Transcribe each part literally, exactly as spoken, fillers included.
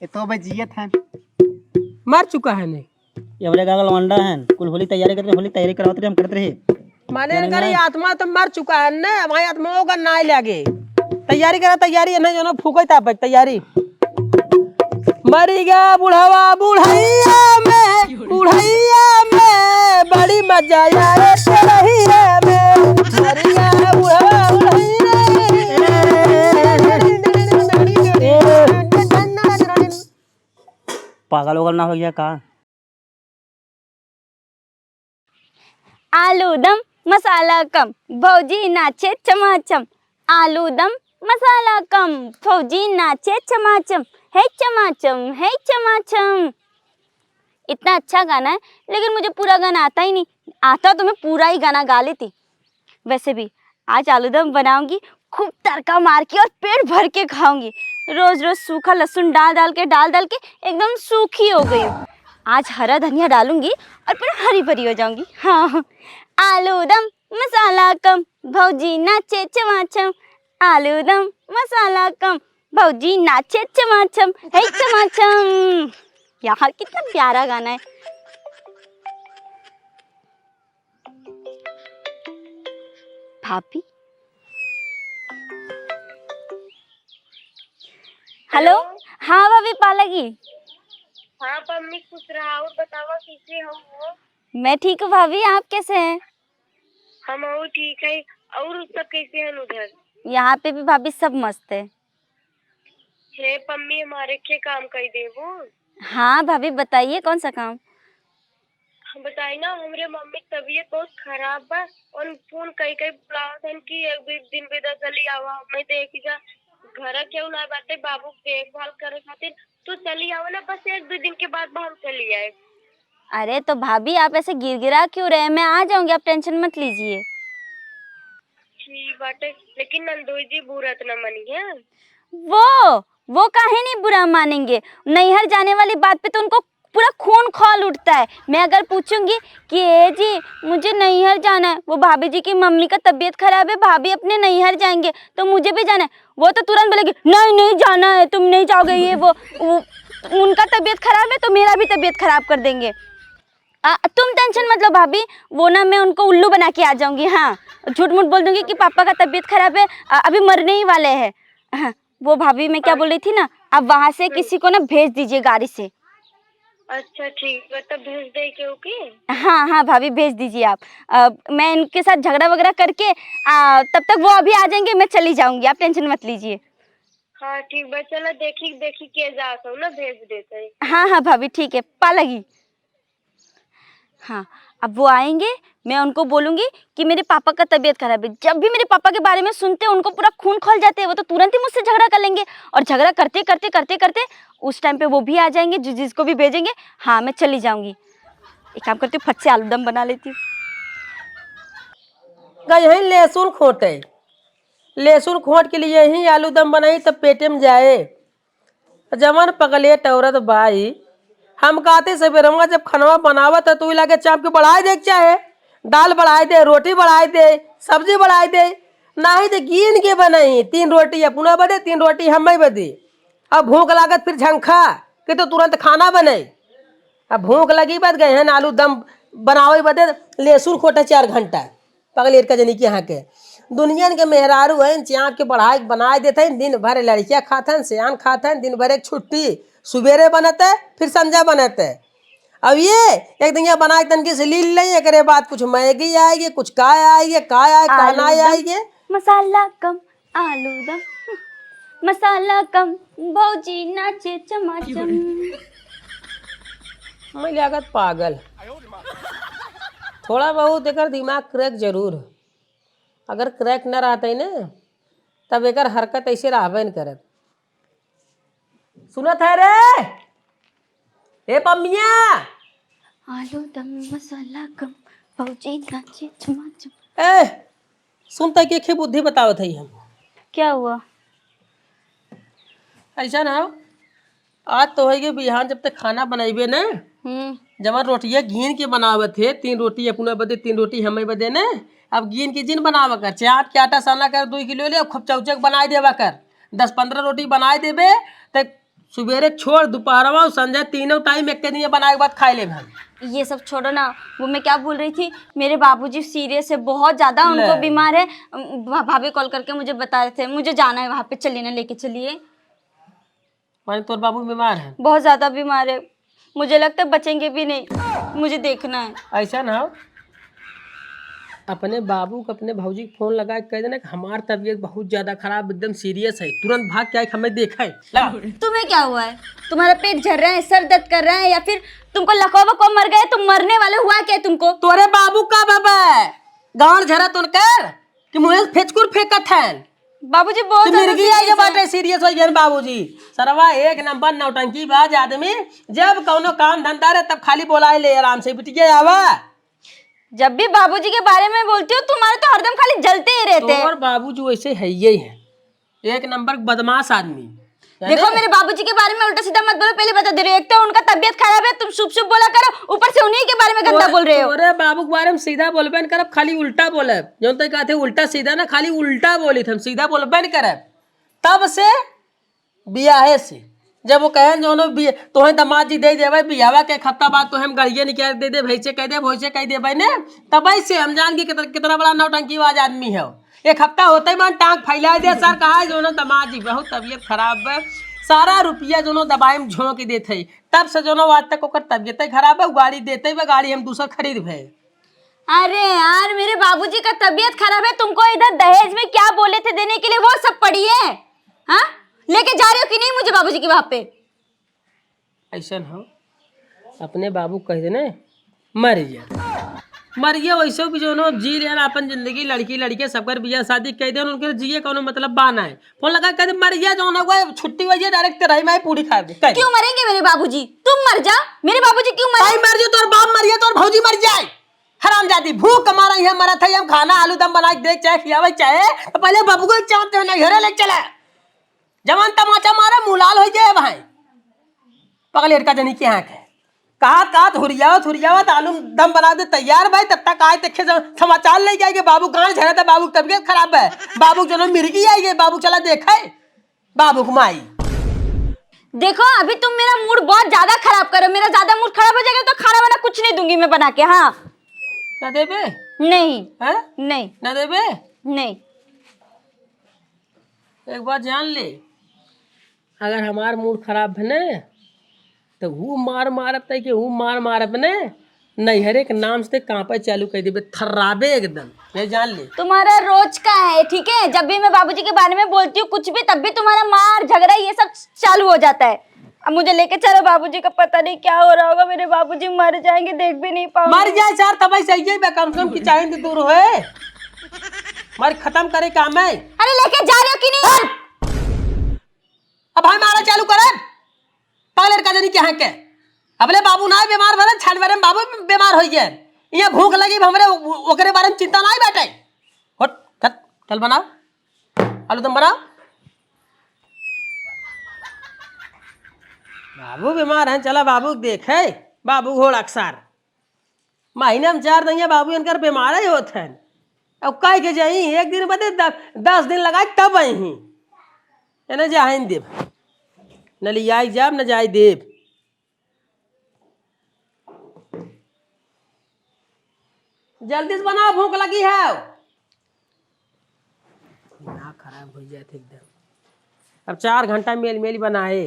ये तो भाई जियत है। मर चुका है नहीं। ये बड़े गागल लवंडा है, कुल होली तैयारी करते, होली तैयारी करवाते रहे, हम करते रहे। माने जाने इनकर ना। ये आत्मा तो मर चुका है ना, हमारी आत्मा होगा ना लगे। तैयारी करा, तैयारी है ना, जो ना फूके ताप तैयारी। मरी गया बुढ़वा बुढ़ैया में, बुढ़ैया में, बड़ी मजा आए तेरहिया में। मरी गया बुढ़वा बुढ़ैया में। पागल उगल ना हो गया का? आलू दम मसाला कम, भौजी नाचे छमाछम। आलू दम मसाला कम, भौजी नाचे छमाछम। हे छमाछम, हे छमाछम। इतना अच्छा गाना है, लेकिन मुझे पूरा गाना आता ही नहीं। आता तो मैं पूरा ही गाना गा लेती। वैसे भी आज आलू दम बनाऊंगी, खूब तड़का मार के और पेट भर के खाऊंगी। रोज रोज सूखा लहसुन डाल डाल के, डाल डाल के एकदम सूखी हो गई हूँ। आज हरा धनिया डालूंगी और पूरा हरी भरी हो जाऊंगी। हाँ, आलू दम मसाला कम, भौजी नाचे छमाछम। आलू दम मसाला कम, भौजी नाचे छमाछम, हे छमाछम। यार, कितना प्यारा गाना है। भाभी। हेलो। हेलो। हाँ भाभी, पालागी। हाँ पम्मी, खुश रहा। और बतावा, कैसे हो वो? मैं ठीक हूँ भाभी, आप कैसे हैं? हम और ठीक है। और सब कैसे हैं उधर? यहाँ पे भी भाभी सब मस्त है। हे पम्मी, हमारे के काम कर देबो? हाँ भाभी, बताइए कौन सा काम? हम बताई ना, हमरे मम्मी की तबीयत बहुत खराब बा और फोन कई कई बुलावत हन कि एक भी दिन बेदा चली आवा, हमें देखी जा। घर केहू ना बाटे बाबू के देखभाल करे खातिर, तू चली आवा ना, बस एक दो दिन के बाद हम चली आए। अरे तो भाभी, आप ऐसे गिड़गिड़ा क्यों रहे? मैं आ जाऊंगी, आप टेंशन मत लीजिए। ठीक बाटे, लेकिन नंदोई जी बुरा तो ना मानी है। वो वो काहे नहीं बुरा मानेंगे? नैहर जाने वाली बात पे तो उनको पूरा खून खौल उठता है। मैं अगर पूछूंगी कि ए जी, मुझे नैहर जाना है, वो भाभी जी की मम्मी का तबीयत खराब है, भाभी अपने नैहर जाएंगे, तो मुझे भी जाना है, वो तो तुरंत बोलेगी, नहीं, नहीं जाना है, तुम नहीं जाओगे, ये वो, वो उनका तबीयत खराब है तो मेरा भी तबीयत खराब कर देंगे। आ, तुम टेंशन मत लो भाभी, वो ना मैं उनको उल्लू बना के आ जाऊंगी। हाँ, झूठ मूठ बोल दूंगी कि पापा का तबीयत खराब है, आ, अभी मरने ही वाले हैं। हाँ, वो भाभी मैं क्या बोल रही थी ना, अब वहां से किसी को ना भेज दीजिए गाड़ी से। अच्छा ठीक बा, तब भेज दे के ओके। हाँ हाँ भाभी, भेज दीजिए आप। अ, मैं इनके साथ झगड़ा वगैरह करके, आ, तब तक वो अभी आ जाएंगे, मैं चली जाऊंगी, आप टेंशन मत लीजिए। हाँ ठीक बा, चला देखी देखी के जात हो ना, भेज देते हैं। हाँ हाँ भाभी, ठीक है, पालागी। हाँ, अब वो आएंगे, मैं उनको बोलूँगी कि मेरे पापा का तबीयत खराब है। जब भी मेरे पापा के बारे में सुनते हैं, उनको पूरा खून खौल जाते हैं, वो तो तुरंत ही मुझसे झगड़ा कर लेंगे। और झगड़ा करते, करते, करते, करते उस टाइम पे वो भी आ जाएंगे, जि-, जिसको भी भेजेंगे। हाँ, मैं चली जाऊँगी। एक काम करती हूँ, फट से आलू दम बना लेती हूँ। गई है लहसुन खोटे, लहसुन खोट के लिए ही आलू दम बनाई, तब पेटे में जाए। जवन पगलेट औरत बाई, हम कहते सबेरवा जब खनवा बनावत है, तो उ लागे चाप के बढ़ाई दे के चाहे, दाल बढ़ाई दे, रोटी बढ़ाई दे, सब्जी बढ़ाई दे, नाही तो गिन के बनाई, तीन रोटी अपना बदे, तीन रोटी हमें बदे। अब भूख लागत फिर झंखा कि तो तुरंत खाना बने। अब भूख लगी बद गए हैं आलू दम बनावे बदे, लहसुन खोटा चार घंटा। पगलेट का जनी के यहाँ के। दुनियन के मेहरारू हैं, चाप के बढ़ाई के बनाए देत हैं, दिन भर लड़कियाँ खात हैं, सियान खात हैं, दिन भर एक छुट्टी, सुबेरे बनत है, फिर संझा बनत है। अब ये एक दिन यहाँ बनाए तनकी से लील लें, एकरे बाद कुछ मैगी आएगी, कुछ का आएगी, का आए, का आलू ना दम, आएगी। मसाला कम, आलू दम, मसाला कम, भौजी नाचे चमाचम। मैं लागत पागल। थोड़ा बहुत एकर दिमाग क्रैक जरूर हो। अगर क्रैक न रहते ना, तब एकर हरकत ऐसे रहबे न करत। सुनत है रे? ए पम्मिया! आलू दम मसाला कम, भौजी नाचे छमाछम। ए, सुनता के खे बुद्धि बतावत है हम। क्या हुआ? ऐसा ना हो, आज तो होइगे बिहान जब तक खाना बनइबे ना, हम्म। जवन रोटिया गीन के बनावत है, तीन रोटी अपना बदे, तीन रोटी हमें बदे ना, अब गीन के जिन बनावा कर, चाप के आटा साना कर, दो किलो ले, खूब चौचक बनाए देवा कर, दस पन्द्रह रोटी बनाए देबे, त सुबेरे छोड़, दोपहरवा और संझा, तीनों टाइम एक दिन बनाए के बाद खाए लेब हम। ये सब छोड़ो ना, वो मैं क्या बोल रही थी, मेरे बाबूजी सीरियस है, बहुत ज्यादा उनको ले। बीमार है। अम, भा-, भाभी कॉल करके मुझे बता रहे थे, मुझे जाना है वहाँ पे, चलिए ना, लेके चलिए। माने तोर बाबू बीमार है? बहुत ज्यादा बीमार है, मुझे लगता है बचेंगे भी नहीं, मुझे देखना है। ऐसा ना हो, अपने बाबू को, अपने भौजी को फोन लगा के कह देना कि हमार तबीयत बहुत ज्यादा खराब, एकदम सीरियस है, तुरंत भाग के आए, हमें देखा है। लगा। तुम्हें क्या हुआ है? तुम्हारा पेट झड़ रहा है, सर दर्द कर रहा है, या फिर तुमको लकवा बकवा मर गए, तुम मरने वाले, हुआ क्या है तुमको? तोरे बाबू का बाबा है, गांड झरा तो कर कि मुँहे से फेचकुर फेंकत है। बाबूजी बहुत कि ज्यादा मिर्गी आई सीरियस है। बाटे सीरियस हो गए बाबूजी। सरवा एक नंबर नौटंकी बाज आदमी, जब कौनो काम धंधा रहे तब खाली बोलाए ले आराम से, बिटिया आवा। जब भी बाबूजी के बारे में बोलती हो, तुम्हारे तो हरदम खाली जलते ही रहते हैं। तोर बाबूजी वैसे है ही है, एक नंबर बदमाश आदमी। देखो, मेरे बाबूजी के बारे में उल्टा सीधा मत बोलो, पहले बता दे रही हूँ। एक तो उनका तबीयत खराब है, तुम शुभ शुभ बोला करो, ऊपर से उन्हीं के बारे में गंदा बोल रहे हो। तोरे बाबू के बारे में सीधा बोलबे न करब, खाली उल्टा बोलब। जौन तै कहते उल्टा सीधा ना, खाली उल्टा बोली थे, हम सीधा बोलबे न करब। तब से बियाहे से जब वो कहें जौन बि-, तोहे दामाद जी दे देवे, बियाहवा के एक हफ्ता बाद तोहे हम गड़िया निकाल दे दे, भैंसे कह दे, भैंसे कह दे भाई ने, तब से हम जान के कितना, कितना बड़ा नौटंकीबाज आदमी है। एक हफ्ता होते ही मन टांग फैला दे, सर कहा है, जौन दामाद जी बहुत तबीयत खराब है, सारा रुपया जौन दवाई में झोंक देते हैं, तब से जौन आज तक ओकर तबीयत ही खराब है, गाड़ी देते ही गाड़ी हम दूसर खरीद भे। अरे यार, मेरे बाबूजी का तबीयत खराब है, तुमको इधर दहेज में क्या बोले थे देने के लिए, वो सब पड़ी है, हाँ? लेके जा रहे हो कि नहीं मुझे बाबूजी के वहां पे? ऐसन हो, अपने बाबू कह देने, "मर गया।" मर गया, वैसे भी जौन हो, अब जी लेना अपन जिंदगी, लड़की लड़के सबकर बियाह शादी कह दे, उनके जिए कौनो मतलब बा ना है। फोन लगा, कह दे, "मर गया," जौन हो, छुट्टी हो जाए, डायरेक्ट तेरह में पूरी खा दे, कह दे। क्यों मरेंगे मेरे बाबूजी? तुम मर जा, मेरे बाबूजी क्यों मरे? भाई मर जाओ, तोर बाप मर गया, तोर भौजी मर जाए। हरामजादी, भूख मारा यहाँ मरत है, हम खाना आलू दम बना के दे, चाहे खियावे, चाहे, तो पहले बबुआ के चाँद नहीं घरे ले चला। जवान तमाचा मारा, मुँह लाल हो जाए भाई। पगलेर का जनी के यहाँ के। कहत, कहत, हुरियावत, हुरियावत, आलू दम बना दे तैयार भाई, तब तक आए देखे जब समाचार ले जाएंगे, बाबू गांड झरा था, बाबू की तबीयत खराब है, बाबू जौन मिर्गी आई गई, बाबू चला देखे, बाबू की माई। देखो, अभी तुम मेरा मूड बहुत ज्यादा खराब करो, मेरा ज्यादा मूड खराब हो जाएगा तो खाना वाना कुछ नहीं दूंगी मैं बना के। हाँ। ना देबे? नहीं। हैं? नहीं। ना देबे? नहीं। एक बात जान ले, अगर हमार मूड खराब है ना, तो वो मार मारब तै के वो मार मारब ना, नैहरे के नाम से कांपे चालू कर देबे, थर्राबे एकदम, ये जान ले। तुम्हारा रोज का है, ठीक है? जब भी मैं बाबूजी के बारे में बोलती हूँ कुछ भी, तब भी तुम्हारा मार झगड़ा ये सब चालू हो जाता है। अब मुझे लेके चलो, बाबूजी का पता नहीं क्या हो रहा होगा, मेरे बाबूजी मर जाएंगे, देख भी नहीं पाऊंगी। मर जाए चार तबाही सही है, कम से कम की चाहे तो दूर होए, मर खत्म करे काम है। अरे लेके जा रहे हो कि नहीं? अब भाई मारा चालू करे, पगलेर का जनी के यहाँ के। अबले बाबू ना बीमार भले, छानबरे में बाबू बीमार हो गए। ये भूख लगी, हमरे उ-, ओकरे बारे में चिंता ना बाटे। हट, चल, चल बनाओ, आलू दम बनाओ। बाबू बीमार हैं, चला बाबू देखे, बाबू घोड़ा अक्सर। महीना में चार दिन बाबू इनकर बीमार ही होत हैं। अब काहे के जाई, एक दिन बदे द-, दस दिन लगाए तब आई ही। एने जाए न देब, न लियाई जाब, न जाए देब। जल्दी से बनाओ, भूख लगी है। दिमाग खराब हो जात एकदम। अब चार घंटा मेल मेल बनाए।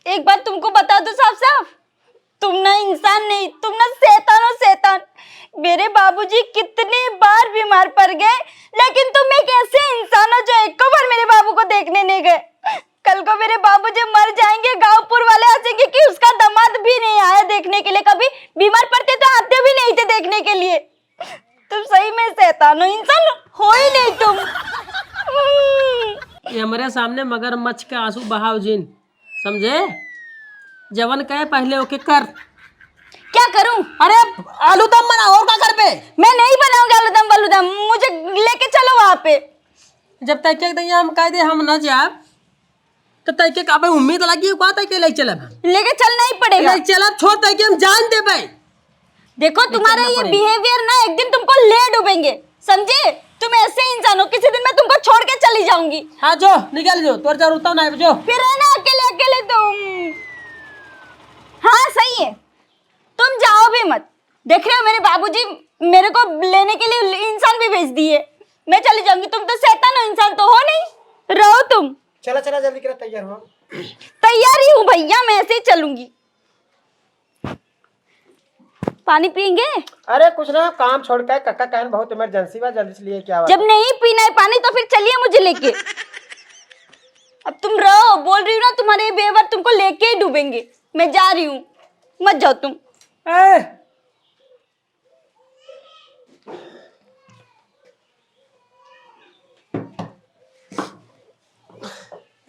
एक बात तुमको बता दूं साफ साफ, तुम ना इंसान नहीं, तुम ना शैतान हो, शैतान। मेरे बाबूजी कितनी बार बीमार पड़ गए, लेकिन तुम एक ऐसे इंसान हो जो एक बार मेरे बाबू को देखने नहीं गए। कल को मेरे बाबूजी मर जाएंगे, गांव पुर वाले हंसेंगे कि उसका दामाद भी नहीं आया देखने के लिए, कभी बीमार पड़ते तो आते भी नहीं थे देखने के लिए। तुम सही में शैतान हो, इंसान हो ही नहीं तुम। ये हमरे सामने मगरमच्छ के आंसू बहाव जिन, समझे? जवन कहे पहले ओके कर। क्या करूं? अरे आलू दम बना, और का करबे? मैं नहीं बनाऊंगी आलू दम वालू दम, मुझे लेके चलो वहां पे। जब तक एक दिन हम कह दे हम ना जाब, तो तैके का भाई उम्मीद लगी हुआ तैके ले चलब हम। लेके चलना ही पड़ेगा। ले चलब, छोड़ तैके हम जान देबे। देखो, तुम्हारा ये behaviour ना एक दिन तुमको ले डूबेंगे, समझे? तुम ऐसे इंसान हो, किसी दिन मैं तुमको छोड़ के चली जाऊंगी। हाँ, जो, निकल जो, तोर जरूरत ना है, जो। फिर है ना अकेले अकेले तुम। हाँ, सही है, तुम जाओ भी मत। देख रहे हो, मेरे बाबूजी मेरे को लेने के लिए इंसान भी भेज दिए। मैं चली जाऊंगी, तुम तो शैतान हो, इंसान तो हो नहीं। रहो तुम। चला, चला, जल्दी करा, तैयार हो। तैयार ही हूँ भैया, मैं ऐसे ही चलूंगी। पानी पिएंगे? अरे कुछ ना, काम छोड़ के, कक्का कहन बहुत emergency बा, जल्दी से लिए क्या बात जब है? नहीं पीना है पानी तो फिर चलिए मुझे लेके। अब तुम रहो, बोल रही हूँ ना, तुम्हारे ये बेवर तुमको लेके ही डूबेंगे। मैं जा रही हूँ, मत जाओ तुम। ए!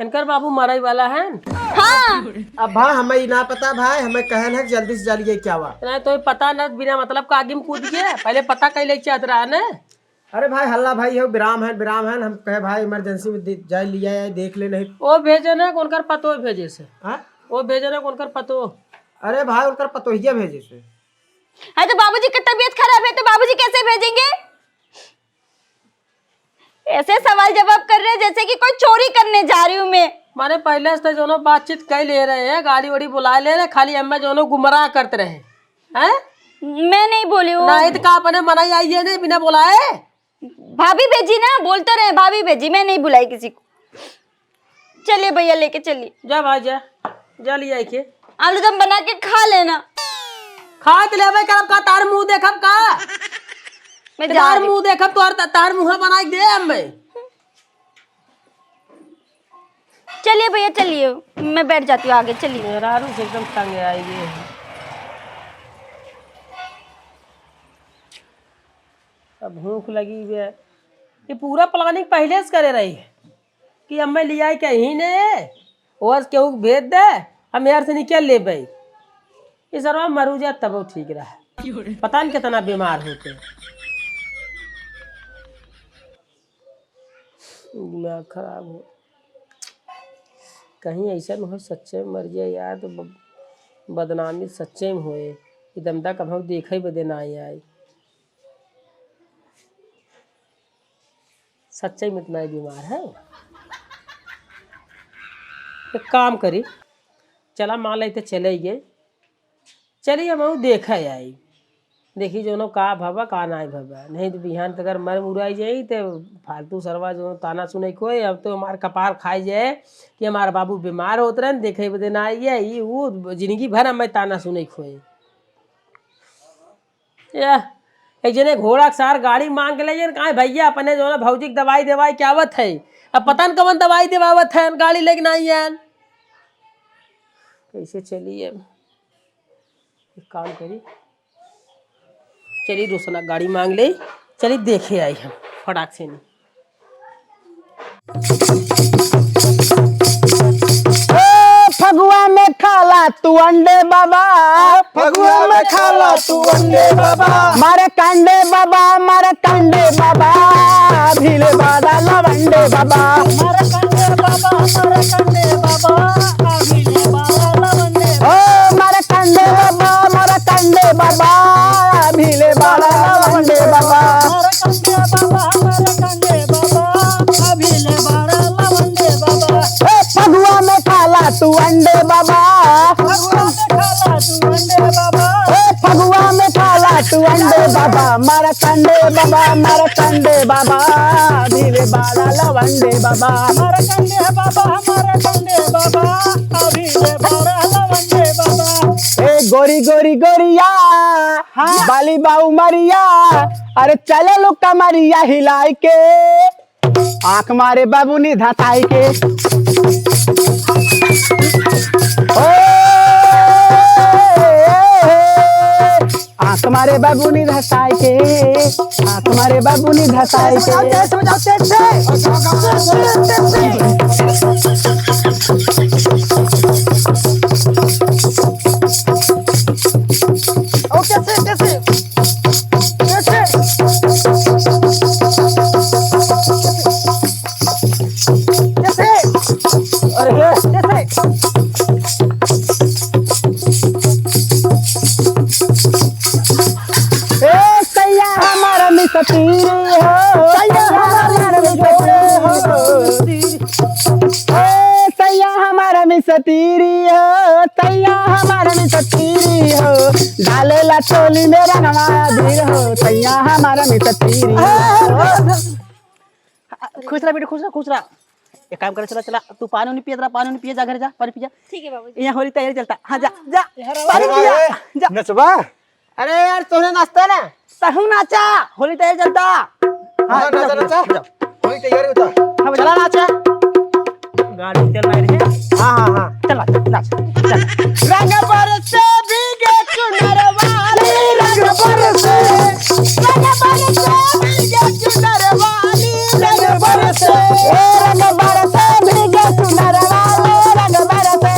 इनकर बाबू मरई वाला है। हाँ। अब भाई, हमें ई ना पता भाई, हमें कहन है कि जल्दी से जल्दी ये क्या हुआ। नहीं तो पता न, बिना मतलब का आगे में कूद गया। पहले पता कैले चाहत रहा ने। अरे भाई, हल्ला भाई, हो विराम है, विराम है, हम कहे भाई emergency में दे-, जाए लिया है, देख ले नहीं। ओ भेजे ना, उनकर पतो भेजे से। हाँ? ओ भेजे ना, उनकर पतो। अरे भाई, उनकर पतोहिया भेजे से। अरे तो बाबूजी की तबीयत खराब है तो बाबूजी कैसे भेजेंगे? ऐसे सवाल जवाब कर रहे हैं जैसे कि कोई चोरी करने जा रही हूँ मैं। माने पहले से तो जोनो बातचीत कर ले रहे हैं, गाड़ी वाड़ी बुला ले रहे, खाली हमें जोनो गुमराह करते रहे हैं। मैं नहीं बोली हूँ। नहीं तो का अपने मनाई आई है नहीं बिना बुलाए? भाभी भेजी ना, बोलते रहे भाभी भेजी, मैं नहीं बुलाई किसी को। चलिए भैया, लेके चलिए। जा भाई जा, जा लिया के। आलू दम बना के खा लेना। खा तो लेबे करब का, तार मुंह देखब का? मैं जा तार रही। मुंह देखब, तोहर त-, तार मुंह बना के दे अब मैं। चलिए भैया, चलिए, मैं बैठ जाती हूँ आगे, चलिए। मेहरारू से एकदम तंग आई गई है। अब भूख लगी हुई है। ये पूरा planning पहले से करे रही है कि अब मैं लिया कहीं ने, ओस केहू के भेज दे, हम यार से निकल लेबे। ये सरवा मरू जा तब ठीक रहा। पता नहीं कितना बीमार होते। दिमाग खराब हो। कहीं ऐसा न हो, सच्चे में मर जाए यार, तो ब-, बदनामी सच्चे में होए। ई दमदा कभो देखे बदे ना आई। सच्चे में इतना ही बीमार है। एक काम करी, चला मान लेते चले गए, चली हमहू देखे आई, देखी जोनो का भवा का नाई भवा, नहीं तो बिहान तक अगर मर मुराई जाई तो फालतू सरवा जो ताना सुने खोए। अब तो हमार कपार खाई जाए कि हमार बाबू बीमार होत रहन, देखे बदे ना आई है, ई ऊ जिंदगी भर हमें ताना सुने खोए। या एक जने घोड़ा के सार गाड़ी मांग के ले जन, कहा भैया अपने जो ना भौजी के दवाई देवाई के आवत है, अब पता न कवन दवाई देवावत है, गाड़ी लेके ना आई है। कैसे चली अब? एक काम करी, चली रोशना गाड़ी मांग ले, चली देखे आई हम फटाक से नहीं। ए, फगुआ में खाला तू अंडे बाबा। फगुआ में खाला तू अंडे बाबा। मारे कंडे बाबा, मारे कंडे बाबा, भीले बाड़ा लवंडे बाबा। मारे कंडे बाबा, मारे कंडे बाबा, भीले बाड़ा लवंडे। ओ मारे कंडे बाबा, मारे कंडे बाबा, भीले बाड़ा लवंडे बाबा। मारे कंडे बाबा, मारे कंडे बाबा, अभी ले बाड़ा लवंडे बाबा। ए, फगुआ में खाला तू अंडे बाबा। फगुआ में खाला तू अंडे बाबा। ए, फगुआ में खाला तू अंडे बाबा। मारा कंडे बाबा, मारा कंडे बाबा, अभी ले बाड़ा लवंडे बाबा। मारा कंडे बाबा, मारा कंडे बाबा, अभी ले बाड़ा लवंडे बाबा। ए, गोरी गोरी गोरिया, हाँ। बाली बाऊ मरिया, अरे चले लो कमरिया हिलाई के। आँख मारे बबुनी धसाई के। ओ, आँख मारे बबुनी धसाई के, आँख मारे बबुनी धसाई के। तेज से बजाओ, तेज से। ओके, से, कैसे? कैसे? कैसे? अरे, कैसे? तीरी हो, सैया हमार मिसतीरी हो। ए, सैया हमार मिसतीरी हो, सैया हमार मिसतीरी हो। डालेला चोली में रंगवा अबीर हो, सैया हमार मिसतीरी हो। खुश रहा बेटी, खुश रहा, खुश रहा। एक काम करे, चला, चला, तू पानी उनी पिया, जरा पानी उनी पिया, जा घर जा, पानी पिया। ठीक है बाबूजी। यहाँ होली तैयारी चलता। हाँ, जा, जा, पानी अरे पिया, बाबा, जा। नचबा? अरे यार, तोहने नाचता ना? तहू नाचा, होली तैयारी चलता। हाँ, हाँ, चला, नाचा, चला, नाचा। चला। होली तैयारी होता। हाँ, चला नाचा। गाड़ी चल रहा है। हाँ, हाँ, हाँ। चला, नाच, चल। रंग बरसे भीगे चुनर वाली, रंग बरसे, रंग बरसे भीगे चुनर वाली, रंग बरसे, ए, रंग बरसे भीगे चुनर वाली, रंग बरसे।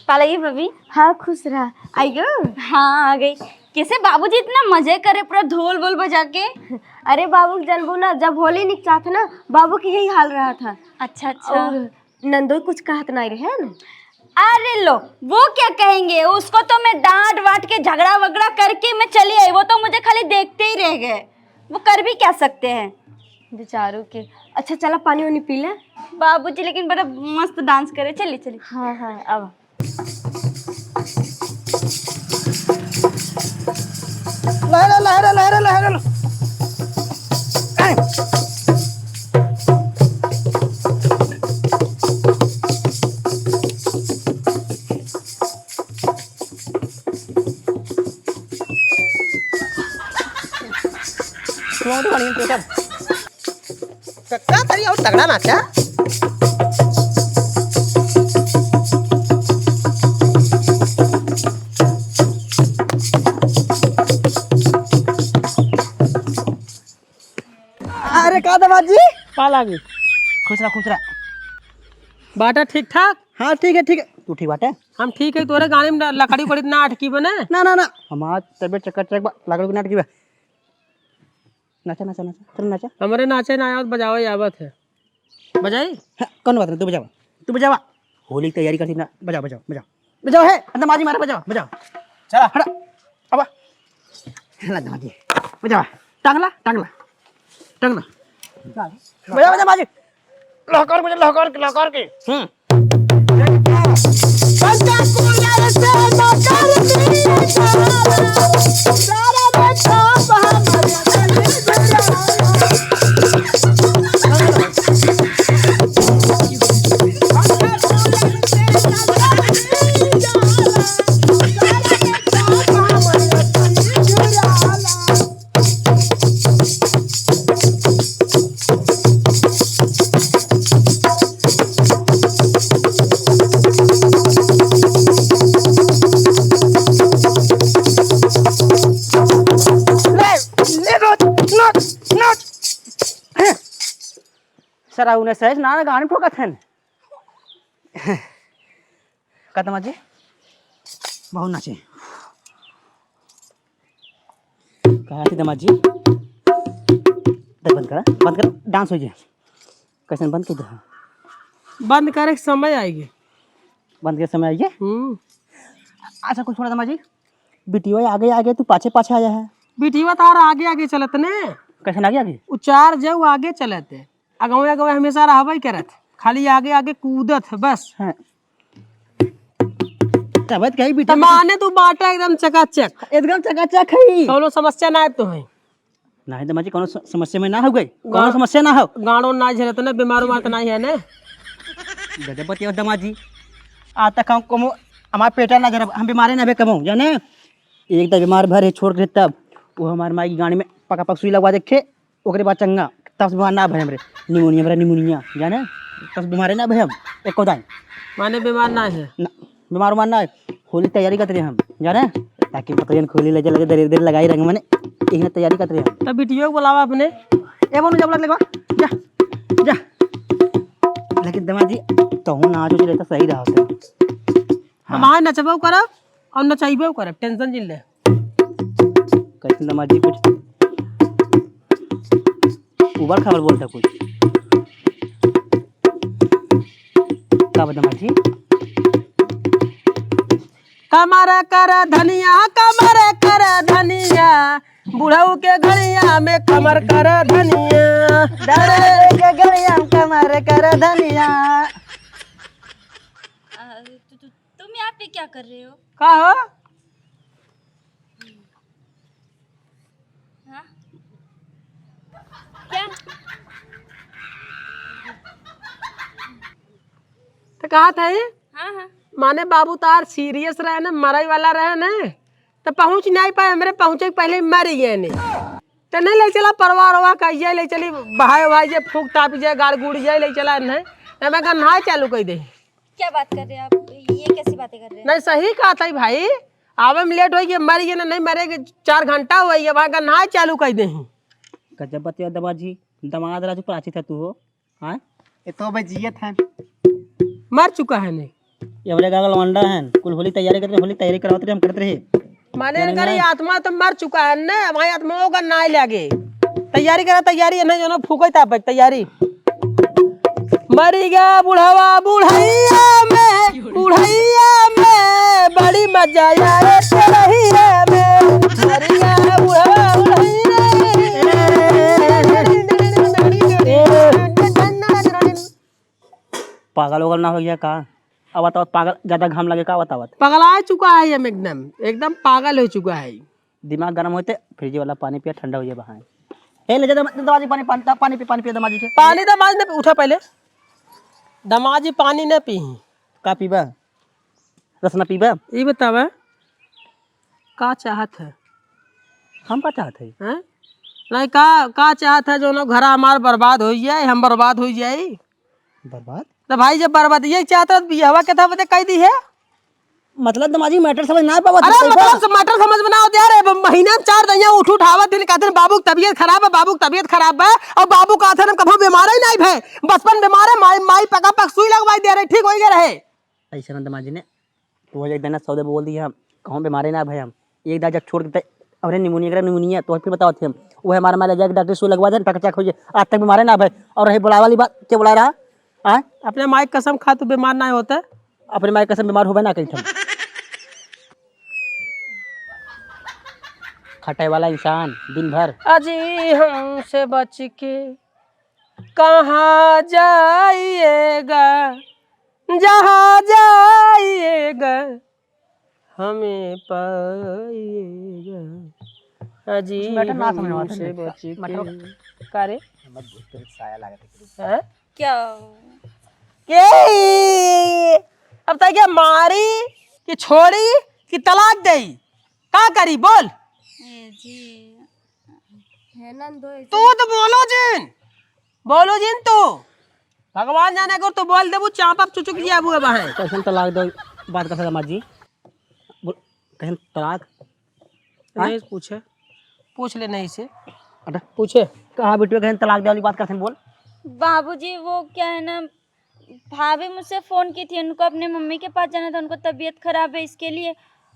पाला ये भाभी। हाँ, खुश रहा। आइयो। हाँ, आ गई। कैसे बाबूजी इतना मजे करे, पूरा ढोल वोल बजा के? अरे, बाबू के जनबू ना, जब होली निक चाहत ना, बाबू के यही हाल रहा था। अच्छा, अच्छा। और नंदोई कुछ कहत नहीं रहे न? अरे लो, वो क्या कहेंगे, उसको तो मैं डांट वाट के, झगड़ा वगड़ा करके मैं चली आई, वो तो मुझे खाली देखते ही रह गए। वो कर भी क्या सकते हैं? बेचारों के। अच्छा, चला पानी वानी पी ले। बाबूजी लेकिन बड़ा मस्त डांस करे। चलिए, चलिए। हाँ, हाँ, अब। लहरा, लहरा, लहरा, लहरा। कक्का तरी और तगड़ा नाचा। अरे का दामाद जी? पा लागी। खुश रहा, खुश रहा। बाटा ठीक ठाक? हाँ, ठीक है, ठीक है। तू ठीक बाटे? हम ठीक है। तोरे गाड़ी में लकड़ी उकड़ी ना अटकी बने? ना, ना, ना, हमार तबियत चक्कर चक बा, लकड़ी ना अटकी बा। नाचा, नाचा, नाचा, चल नाचा। हमरे नाचे ना आवत, बजावे आवत है। बजाई? हाँ, कौन बात नहीं, तू बजावा, तू बजावा। होली की तैयारी करती ना, बजाओ, बजाओ, बजाओ। बजाओ है, अंदर माजी मारे, बजाओ, बजाओ। चला। हटा, अब। हिला दे माजी। बजावा। टांगला, टांगला। टांगला। बजा, बजा माजी। लहकर बजा, लहकर के, लहकर के। हम्म। ले, ले, नाच, नाच, नाच। सर, उन्हें सहज ना गाने ठोकत हन। का दामाद जी? बहुत नाचे। कहा थी दामाद जी? देख, बंद करा, बंद करा, डांस हो जाए। कैसन बंद कर दे? बंद करे के समय आएगी। बंद करे समय आइए? हम्म। अच्छा, कुछ छोड़ा दामाद जी, बिटिया आगे आगे, तू पाछे पाछे आया है। बिटिया तो और आगे आगे चलत ने। कैसन आगे आगे? उ चार जऊ आगे चलत है, अगवे अगवे हमेशा रहबे करत, खाली आगे आगे कूदत है बस। हाँ। तब कही त बिटिया माने तू बाटा एकदम चकाचक। एकदम चकाचक है। कौनो समस्या ना है तो है। नहीं दामाद जी, कौनो स-, समस्या में ना हो गई, कौनो गा-, समस्या ना हो। गाड़ो ना झेलत ना, बीमार उमार तो नहीं है ना? गजब बतिया दामाद जी। आज तक हम कमो, हमार पेटा ना झरब, हम बीमारे ना भे कमो, जाने? एक दाई बीमार भरे छोड़ के तब, वो हमार माई की गाड़ी में पका पक सुई लगवा देखे, ओकरे बाद चंगा, तब से बीमार ना भे हमरे। निमोनिया, हमरा निमोनिया, जाने? तब से बीमारे ना भे हम, एको दाई। माने बीमार ना है? ना। बीमार उमार ना है, होली तैयारी करत रहे हम, जाने? ताकि पतोहियन खोली ले चले, देर देर लगाई रंग मने, इहने तैयारी करत रहे हम। तब बिटियो को बुलावा अपने। ए बोलू, जब लग लेगा, जा, जा। लेकिन दामाद जी, तहु ना आजो चले तो सही रहा होते। हाँ। हम आए नचबो करब और नचैबो करब, tension जिन ले। कैसे दामाद जी कुछ उबड़ खाबड़ बोलता कुछ। का बा दामाद जी? कमर कर धनिया, कमर कर धनिया, बुढ़ऊ के घड़िया में कमर कर धनिया। बुढ़ऊ के घड़िया में कमर कर धनिया। अ, तु, तु, तुम यहाँ पे क्या कर रहे हो? का हो? हाँ? क्या? तो कहा था ये? हाँ, हाँ। माने बाबू तार serious रहे ना, मरई वाला रहे ना, तो पहुँच नहीं पाए, हमरे पहुँचे के पहले ही मर गए ने। तो नहीं ले चला परवार हुआ का, ये ले चली बहाए हुआ, ये फूक ताप जाए, गाड़ गुड़ जाए, ले चला नहीं, तो मैं गन्हाए चालू कर दे। क्या बात कर रहे हैं आप? ये कैसी बातें कर रहे हैं? नहीं, सही कहा था भाई, आवे में लेट होई के मर गए ना, नहीं मरे के चार घंटा होई है, वहाँ गन्हाए चालू कर दे। गजब बतिया दमाद जी, दमाद राजू प्राची था तू हो, हाँ? ये तो अबे जियत है। मर चुका है नहीं। ये हमरे गाँव का लौंडा है, कुल होली तैयारी करते, होली तैयारी करवाते रहे, हम करते रहे। माने जाने इनकर ना। ये आत्मा तो मर चुका है ना, हमारी आत्मा होगा ना लगे। तैयारी करा, तैयारी है ना, जो ना फूके ताप तैयारी। मरी गया बुढ़वा बुढ़ैया में, बुढ़ैया में, बड़ी मजा आए चढ़ैया में। मरी गया बुढ़वा बुढ़ैया में। पागल वगल ना हो गया का? आवत आवत पागल, ज्यादा घाम लगे का आवत आवत? पगला चुका है हम एकदम, एकदम पागल हो चुका है। दिमाग गरम होते फ्रिज वाला पानी पिया, ठंडा हो जाए बहाए। ए, ले जा दमा-, दमाजी पानी, पानी, पानी पी, पानी पिया दमाजी के। पानी दमाजी ने उठा पहले। दमाजी पानी न पी। का पीबा? रस न पीबा? ई बतावा, का चाहत है? हम का चाहत है? हैं? नहीं, का, का चाहत है, जो ना घरा हमार बर्बाद हो जाए, हम बर्बाद हो जाए? बर्बाद? तो भाई, जब बर्बाद ये चाहत है, तो बियाहवा के था बता कह दी है? मतलब, दमाजी matter समझ ना पावत अरे, है, मतलब, का? से matter समझ में ना आवत यार। अब महीना में चार दइया उठ उठावत दिन, कहते हैं, "बाबू की तबीयत खराब है, बाबू की तबीयत खराब है।" और बाबू का थे, हम कभो बीमार ही नहीं भे। बचपन बीमार है, माई, माई पका पक सुई लगवाई दे रहे, ठीक हो गया रहे। ऐसे ना दमाजी ने, तू एक दिन सौदे बोल दिया, कहूँ बीमारे ना भे हम। एक दाई जब छोड़ देते, अरे निमोनिया, अरे निमोनिया, तो फिर बताओ थे हम। वो हमारे मारे जाके डॉक्टर सुई लगवा दे, टकटक हो जाए, आज तक बीमारे ना भे। और रही बुलाए वाली बात, क्या बुला रहा? हाँ? अपने माई कसम खा, तू बीमार ना होता। अपने माई कसम बीमार होबे ना करी हम। खटे वाला इंसान दिन भर। अजी हमसे बच के कहाँ जाइएगा, जहाँ जाइएगा, हमें पाइएगा। अजी matter ना समझ में आता हमसे है। बच के। Matter का रे? मत बोल, तेरे साया लागत है। हैं? क्या? के? अब तक क्या मारी कि छोड़ी कि तलाक देई? का करी बोल? ए जी, है ना दो ऐसे तू तो बोलो जिन, बोलो जिन तू। भगवान जाने को तू बोल देबू, चापा चुचुक जिया बुआ बहन। कैसन तलाक दो बात कर सकता माँ जी? बोल, कैसन तलाक? हाँ? नहीं पूछे, पूछ ले नहीं से। अरे। पूछे। कहाँ बिटिया कैसन तलाक दे वाली बात करते हैं, बोल। बाबूजी, वो क्या है ना, भाभी मुझसे फोन की थी, उनको अपने मम्मी के पास जाना था, उनको तबीयत खराब है इसके लिए,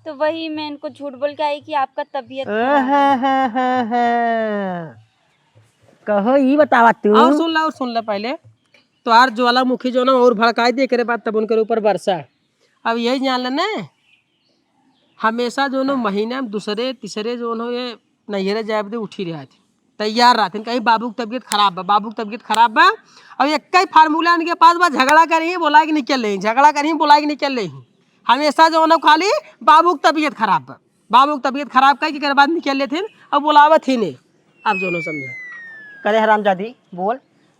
तो वही मैं इनको झूठ बोल के आई कि आपका तबीयत खराब है। आहाहाहा। कहो, ई बतावा तू। और सुन ला, और सुन ला पहले। तोहार ज्वालामुखी जो ना और भड़काई दे, एकरे बाद तब उनके ऊपर बरसा। अब यही जान लेने, हमेशा जो ना महीना में दूसरे, तीसरे जो ना ये नैहरे जाए बदे उठी रहत। तैयार रहत। कहीं बाबू की तबीयत खराब बा, बाबू की तबीयत खराब बा। अब एक ही formula इनके पास बा, झगड़ा करी, बोला कि निकल ले, झगड़ा करी, बोला कि निकल ले। हमेशा जो ना खाली बाबू की तबीयत खराब बा, बाबू की तबीयत खराब कही के बाद निकल लेथिन और बुलावत ही नहीं। आप दोनों समझे। करे हरामजादी, बोल,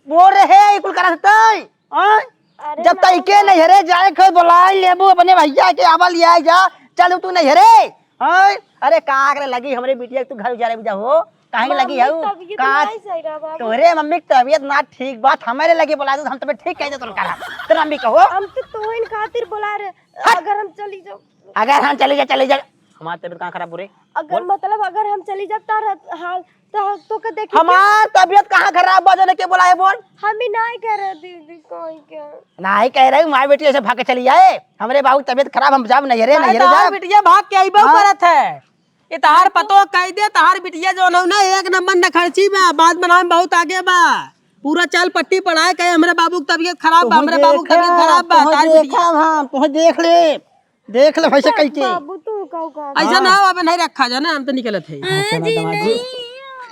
बोल रहे, ई कुल करत हतई, आय? अरे जब ना, तई के ना। नैहरे जाए के बोलाई लेबू अपने भैया के, आवा लिया जा, चल तू नैहरे, आय? अरे का करे लगी हमरे बिटिया के तू घर उजारे भी जाओ, काहे के लगी मम्मी हऊ? तबीयत का नहीं सही रहा बाबू। तोहरे मम्मी की तबीयत ना ठीक बात, हमारे लगे बोला दो, हम तुम्हें ठीक कह दे, तुम कहा, तेरा मम्मी कहो। हम तो तोहिन खातिर बोला रहे, हट। अगर हम चली जाओ। अगर हम चली जा, चली जा, हमारी तबीयत कहाँ खराब हो रही? अगर बोल। मतलब अगर हम चली जाब तार हाल तो, तो के देखी हमार तबीयत कहाँ खराब बा, जने के बोला है बोल? हम ही नहीं कह रहे दीदी, कोई क्या? नहीं कह रहे, माई बेटी ऐसे भाग के चली जाए। हमरे बाबू की तबीयत खराब, हम जाब नैहरे, नहीं, नैहरे तहार जाब। बिटिया भाग के अइबो हाँ। करत है। ये तहार पतो कह दे, तहार बिटिया जो हो ना, एक नंबर नखर्ची बा, बात बनावे में बहुत आगे बा। पूरा चाल पट्टी पढ़ाए कहे, हमरे बाबू की तबीयत खराब बा, तोहे हमरे बाबू की देखा, तबीयत खराब बा, तोहे तहार बिटिया। देखा हम, तोहे देख ले। देख ले भैंसा कह के। बाबू, तू का, का? ऐसा ना हो, अब नहीं रखा जाना, हम तो निकलत है। हाँ जी, नहीं।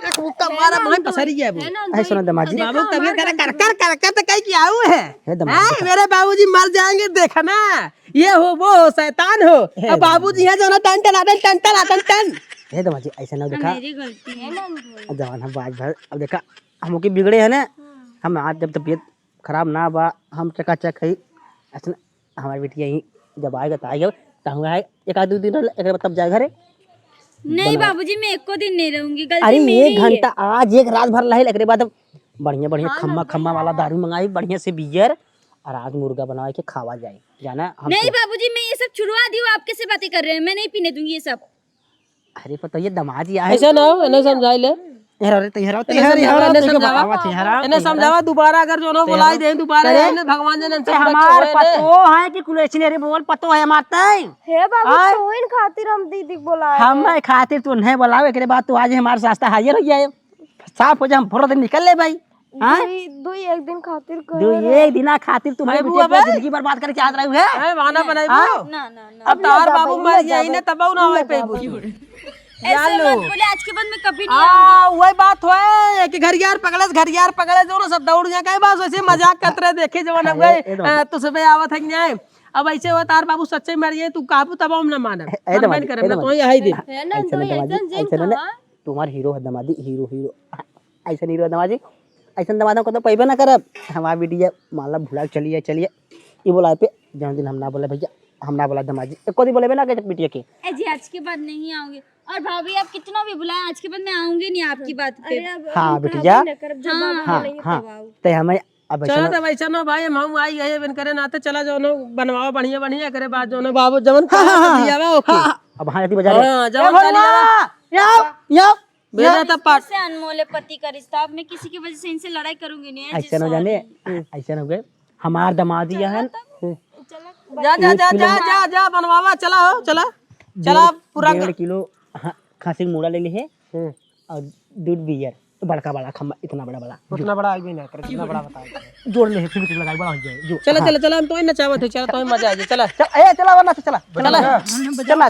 एक मुक्का मारा, भाई पसरी गया वो। है ना, ऐसा ना दमाजी। बाबू तबीयत खराब कर, कर, कर, कर, तो कहीं की आऊ है। हे दमाजी, हैं? मेरे बाबूजी मर जाएंगे, देखना। ये हो, वो हो, शैतान हो। हे अब दमाजी। बाबूजी हैं जो ना टन टन आदन, टन टन आदन, टन। हे दमाजी, ऐसा ना देखा। मेरी गलती है। अब जवान हम बाज भर, अब देखा, हम की बिगड़े हैं ना। हम आज जब तबीयत खराब ना बा, हम चकाचक है। ऐसा ना, हमारी बिटिया यहीं जब आएगा तो आएगा, तो हम आए, एक आध दो दिन रह, एक बार तब जाए घरे। नहीं बना। बाबूजी, मैं एको दिन नहीं रहूंगी, गलती अरे, मेरी एक ही है। घंटा, आज एक रात भर रहे, एकरे बाद हम बढ़िया, बढ़िया हाँ, खम्मा, हाँ, खम्मा वाला हाँ। दारू मंगाई, बढ़िया से बियर, और आज मुर्गा बनाए के खावा जाए, जाना हम नहीं तो बाबूजी, मैं ये सब छुड़वा दी हूँ, आप कैसे बातें कर रहे हैं, मैं नहीं पीने दूंगी ये सब। अरे, पता ये दमाद ही आए। ऐसा ना हो, इन्हें समझाई ले। यार, अरे, तो यार, इन्हें समझावा, इन्हें समझावा। इन्हें समझावा, दोबारा अगर जो ना बुलाई दे, दोबारा अरे, इन्हें भगवान जन हमसे ते बच्चे हमार हुए ने। पतो है कि कुल ऐसी नहीं रे, बोल, पतो है हमार तय। हे बाबू, आय। तो इन खातिर हम दीदी के बोलाए हम हैं। नहीं खातिर तू नहीं बोलाओ, एकरे बाद तू आज हमार सस्ता हाजिर हो जाए। साफ हो जाए, हम फुर्र दिन निकल ले भाई। हाँ? दुई, दुई एक दिन खातिर कहे दुई रहे। एक दिना खातिर तुम्हारे बनाइबू बेटे अबे? पूरा जिंदगी बर्बाद करके आ रहे हो, हैं? हैं, बहाना बनाइबू? हाँ? ना, ना, ना। अब अब तार ना बाबू जाबे, मर ना जाई जाबे, ना, तब ना ना होई जाबे। पैबू। ऐसे जान लो। मत बोले, आज के बाद मैं कभी नहीं आ, आऊंगी। वही बात होए कि घरियार पकड़े, घरियार पकड़े, जो ना सब दौड़ गया, कहे बस वैसे मजाक करत रहे, देखे जवन अब अरे, गए, ए, दमाद। आ, तो सुबह आवत है कि नहीं? अब ऐसे हुआ तार बाबू सच्चे मर गए, तू काबू तब हम ना मानब। ए, हम दमाद, बंद करब ए, ना, दमाद। तो यही दे। है ना, ऐसे तो ना, दमाद, ऐसन जिन ऐसे ना, कहा। तुम्हार हीरो है दमादी, हीरो, हीरो। ऐसन हीरो है दमादी, ऐसन दमाद हम कतौ पैबे ना करब। हमार बिटिया मान ला भुला के चली है, चली है। ई बोला पे जौन दिन हम ना बोले भैया, हम ना बोला दमाद जी, एको दिन बोलेबे ना के बिटिया के। ए जी, आज के बाद नहीं आऊंगी। और भाभी, आप कितना भी बुलाएं, आज के बाद मैं आऊंगी नहीं आपकी बात पे। अरे, अब हाँ, हम बिटिया। कहबे ना करब, जब हाँ, बाबू हाँ, बोलेंगे हाँ। तब आओ। ते हमें अब चलो ऐसा तब ऐसा ना भाई, हम, हम आई गए, बिन करे नाते चला जाओ ना, बनवाओ बढ़िया, बढ़िया करे बात जाओ ना, बाबू जवन हाँ, कहा हाँ, तो हाँ, दिया बा, ओके। हाँ, हाँ। अब हाँ, जल्दी बजा ले। हाँ, ए जवन भगवान, चली आवा। या, या, बेटा या। तब पाठ से अनमोल है पति का रिश्ता, अब मैं किसी की वजह से इनसे लड़ाई करूंगी नहीं, ऐसा ना जाने, sorry। ऐसा ना हो गए। हमार दमाद ही चला है। तब, हम्म। चला। जा, जा, एक जा, किलो जा, जा, जा, बनवावा, चला हो, चला। चला, डेढ़, पूरा डेढ़ ग- किलो, हाँ, खांसी के मूड़ा ले ली है। हम्म। और दूध बियर, बड़का बड़ा खम्मा, इतना बड़ा बड़ा। उतना बड़ा आइबे ना करे, इतना बड़ा बताओ। जोड़ ले, फिर भी लगाई, बड़ा हो जाए, जो। चला, हाँ। चला, चला, हम तो ही नचावत है, चला, तो ही मजा आ जाए, चला। चल, ए, चला, वरना से चला। चला। चला। चला, चला,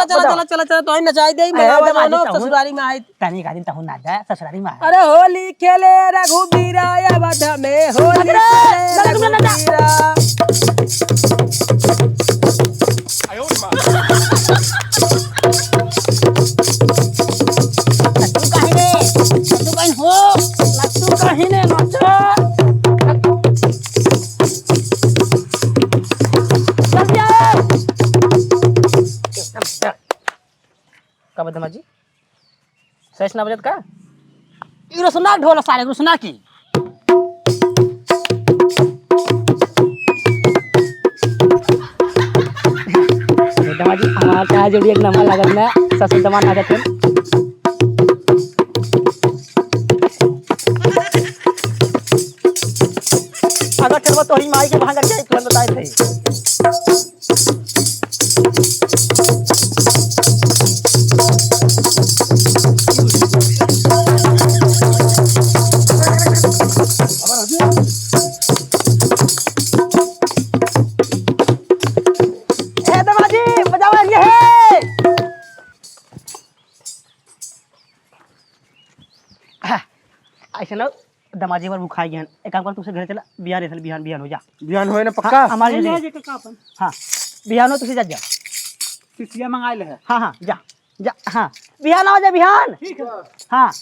चला, चला, चला, तो ही नचाई दे, ए, मजा दमाद, वाला तहु। ससुरारी में आई। तनी का दिन तहु ना जा, ससुरारी में आ। अरे होली खेले रघुबीरा अवध में, होली अरे, खेले ना, ना, ना, ना। रघुबीरा। नट्टू काहे रे? नट्टू काहे हो? नट्टू काहे ने नाचा? जल्दी आओ। का बदमाजी? सच ना बजत का? ई रोसना ढोल सारे, रोसना की। बेटा जी, हमार चाहे जोड़ी एक नंबर लागत ना, ससुर जवान लागत है। अगर चलबो तोहरी माई के भांगर के तुरंत बताए थे। ए दमाजी, बजावा ये है। हाँ, ऐसे ना, दमाजी हमार भुखाई गए हैं। एक काम कर, तू से घरे चला, बिहान ऐसे, बिहान, बिहान हो जा। बिहान होए ना, पक्का? हाँ, हमारे नहीं, घर नहीं, से। जेकर का अपन। हाँ, बिहान हो, तू से जा, जा। चिट्ठिया मंगा ले है। हाँ, हाँ, जा, जा, हाँ। बिहान आ जा, बिहान। ठीक है। हाँ।